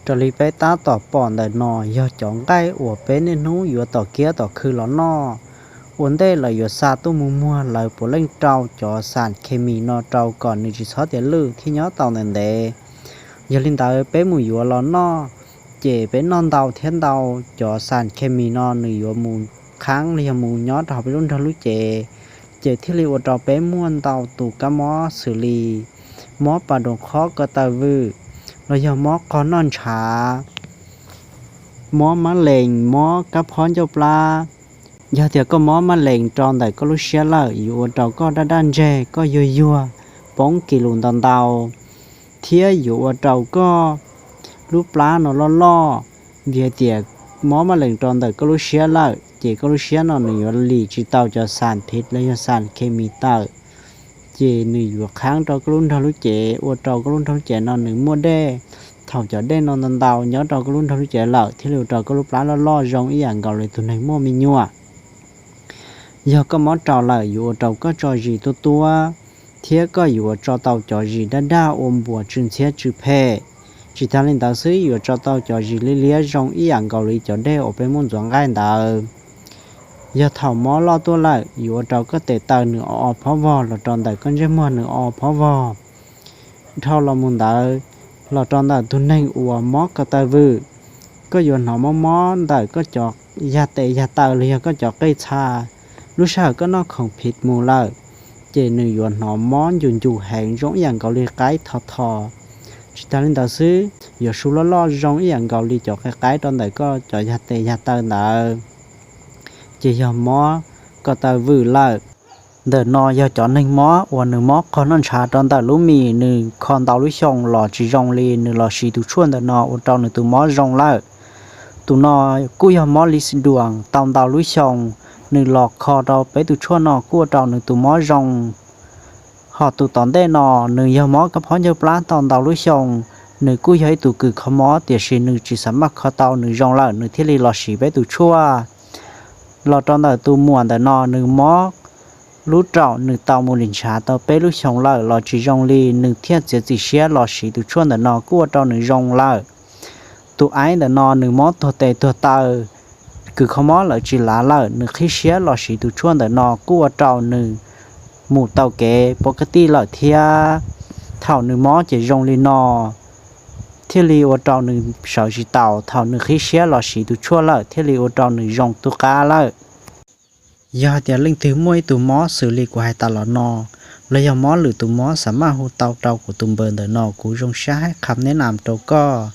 Raws li peb tab tom pom ntawm no yog cov nqaij uas peb niaj hnub yuav tom kiab tom khw los noj. Ua ntej lawv yuav xa tuaj mus muag lawv puav leej rau cov xas khes mis no rau kom nws tsis txhob tias lwj thiab nyob tau ntev ntev. Yog li ntawd peb mus yuav los noj, ces peb noj ntau thiab ntau, cov xas khes mis no nws yuav mus qhaab los yog mus nyob rau hauv peb lub nrog lub cev, ces thiaj li ua rau peb muaj ntau tus kab mob xws li mob pas doos qhob ko taw vwm, los yog mob qog noj ntshav, mob mab lees, mob kab phob ncauj plab. Yog tias koj mob mab lees rau ntawm koj lub siab lawm, yuav ua rau koj daj daj ntseg, koj yuag yuag, poob kis lus ntau ntau, thiab yuav ua rau koj lub plab no loj loj. Vim hais tias mob mab lees rau ntawm koj lub siab lawm, ces koj lub siab no nws yuav lim tsis tau cov xas phiv los yog xas khes mis tawm, ces nws yuav qhaab rau koj lub nrog lub cev, ua rau koj lub nrog lub cev no nws muaj dej. Thaum cov dej no ntau ntau nyob rau koj lub nrog lub cev lawm thiaj li ua rau koj lub plab loj loj zoo ib yam nkaus li tus neeg muaj me nyuam. Yog koj mob rau lawm yuav ua rau koj tso zis tuab tuab, thiab koj yuav tso tau cov zis daj daj ua npuas tsw ntxhiab tsw phem. Tsis tas li ntawd xwb, yuav tso tau cov zis liab liab zoo ib yam nkaus li cov dej uas peb muab ntxuav nqaij ntawd. Yog thaum mob loj tuaj lawm, yuav ua rau koj tes taw nws o o phob vog los rau ntawm koj ntsej muag nws o o phob vog. Dhau los mus ntawd, los rau ntawm tus neeg uas mob ko taw vwm, koj yuav hnov mob mob ntawm koj cov yag tes yag taw los yog koj cov qej txha. Lub sij hawm koj noj khoom phiv mus lawm, ces nws yuav hnov mob ncuj ncuj heev zoo ib yam nkaus li qaib tho tho. Tsis tas li ntawd xwb, yuav su loj loj zoo ib yam nkaus li cov qe qaib rau ntawm koj cov yag tes yag taw ntawd. Ces yog mob ko taw vwm lawm. Ntawm no yog cov neeg mob uas nws mob qog noj ntshav rau ntawm lub mis, nws kho ntau lub xyoo los tsis zoo li, nws los siv tus tshuaj ntawm no ua rau nws tus mob zoo lawm. Tus no kuj yog mob lis duas tau ntau lub xyoo, nws los kho rau peb tus tshuaj no kuj ua rau nws tus mob zoo. Hos tus tom ntej no nws yog mob kab phob ncauj plab tau ntau lub xyoo, nws kuj yog ib tug kws kho mob tiam sis nws tsis xav maj kho tau nws zoo lawm nws thiaj li los siv peb tus tshuaj. Los rau ntawm tus muam ntawm no nws mob lub raum nws tau mus lim ntshav tau peb lub xyoo lawm los tsis zoo li, nws thiaj txiav txim siab los siv tus tshuaj ntawm no kuj ua rau nws zoo lawm. Tus aib ntawm no nws mob tuag tes tuag taw, kws kho mob lawm tsis lav lawm, nws qhib siab los siv tus tshuaj ntawm no kuj ua rau nws mus tau kev pov ka tij lawm thiab. Thaum nws mob ces zoo li no, thiaj li ua rau nws sawv tsis taus, thaum nws qhib siab los siv tus tshuaj lawm thiaj li ua rau nws zoo tu qab lawm. Yog hais tias leej twg muaj ib tug mob xws li kuv hais tas los no, los yog mob lwm tus mob xav maj hu tau rau kuv tus npawb ntawm no, kuv zoo siab hais qham neb nam rau koj.